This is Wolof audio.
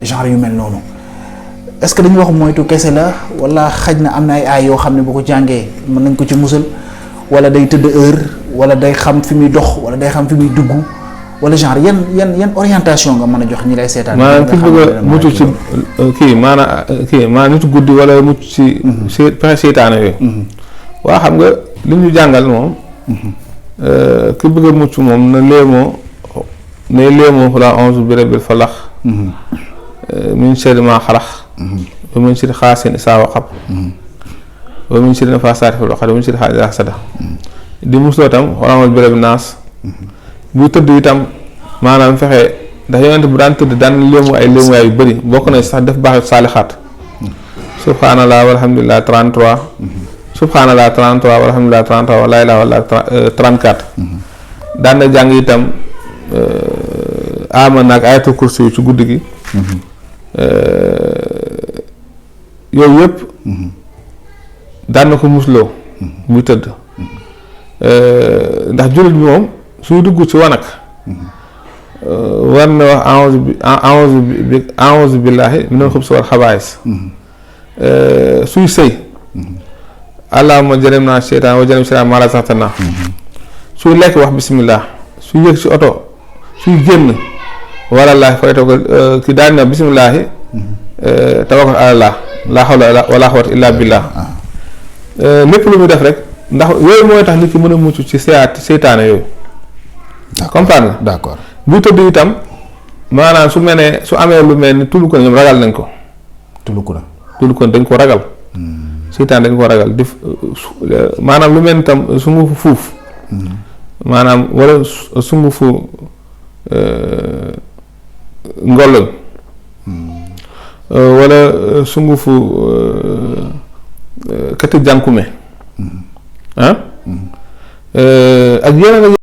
genre yu mel noonu est-ce que dañuy wax moytu kese la wala xaj na am na ay yoo xam ne bu ko jàngee mën nañ ko ci musal wala day tëdd heure wala day xam fi muy dox wala day xam fi muy dugg wala genre yan orientation nga mën a jox ñi lay seetaan. maanaam ki bëgg a mucc ci maanaam nitu guddi wala mucc ci pexe seytaane yooyu. waa xam nga li ñu jàngal moom. ki bëgg a mucc moom na léemoo la a'uuzu bi rabbil falaq. min sharri maa xalaq. wa min sharri xaasidin izaa waqab. wa min sharri nafaasaati fil uqad wa min sharri haasidin izaa hasad. di musloo tam a'uuzu bi rabbin naas. bu tëdd itam maanaam fexe ndax yonent bu daan tëdd daan léemu ay léemuwaay yu bëri bokk na sax def baax saalixaat. subhanallah walhamdulillah 33. subhanallah 33 walhamdulillah 33 wa laa ilaaha illallaah 34. daan na jàng itam aman ak ayatul kursi yu ci guddi gi. yooyu yëpp. daan na ko musloo. muy tëdd. ndax jullit bi moom suy dugg ci wanag. war na wax a'uuzu billaahi minal xubsi wal xabaa'is. suy sëy. allahumma jannibnaa sheytaan wa jannib sheytaan maa razaqtanaa. suy lekk wax bismillah suy yëg ci oto suy génn walallaahi fay toog ki daal na bismillaahi tawakkal alallah laa hawla wala quwwata illaa billah. lépp lu muy def rek ndax yooyu mooy tax nit ki mën a mucc ci seytaane yooyu. comprendre nga. d'accord bu tëdd itam maanaam su mel ne su amee lu mel ni tulu ko ñoom ragal nañ ko. tulu ko dañ ko ragal. seytaan dañ ko ragal def maanaam lu mel ni tam sungufu fuuf. maanaam wala sungufu ngolol. wala sungufu kati jànkume. ak yeneen